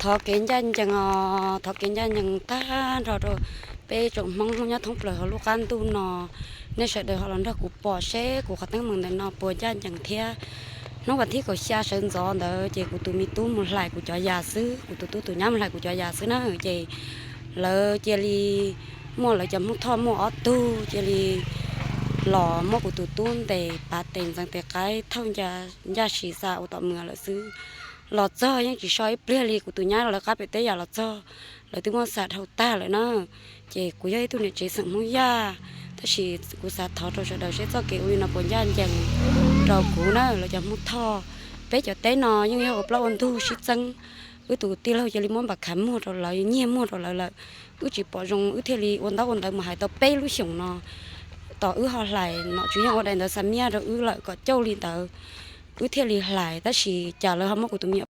Thov kev ncaj ncees os, thov kev ncaj ncees tag nrho rau peb tsoom Hmoob nyob thoob plaws hauv lub qab ntuj no. Nej sawv daws ho los nrog kuv pom seb kuv qhov teeb meem ntawm no puas ncaj ncees thiab. Hnub vas thib kaum xya sawv ntxov ntawd ces kuv tus me tub mus hlais kuv cov yas xwb, kuv tus tub tus nyab mus hlais kuv cov yas xwb na, ces lawv cia li muaj lawv cov Hmoob Thoj muaj ob tug cia li los muab kuv tus tub ntes pav tes ntxeev tes qaib thauj ncaj si xa ua tom mws lawm xwb. Los txog yeej tsis so ib pliag li, kuv tus nyab rau lawv qab pem teb yam los txog, lawv twb muab xa dhau tag lawm na. Ces kuv yog ib tug niam tsev xeem Hmoob Yaj, tab sis kuv xav thov rau sawv daws seb txoj kev ua li no puas ncaj ncees rau kuv na lawv cov Hmoob Thoj. Peb cov teb no yeej yog ua plaub ua ntug sib txeeb, wb tus tij laug cia li muab npam khav muag rau lawv, nyiag muag rau lawv lawm. Wb tsis pom zoo wb thiaj li ua ntaub ua ntawv mus hais tau peb lub xyoos no. Tos wb ho hlais nom tswv yog ua daim ntawv xa miab rau wb lawm kom cauj li ntawd, wb thiaj li hlais, tab sis cas lawv ho muab kuv tus me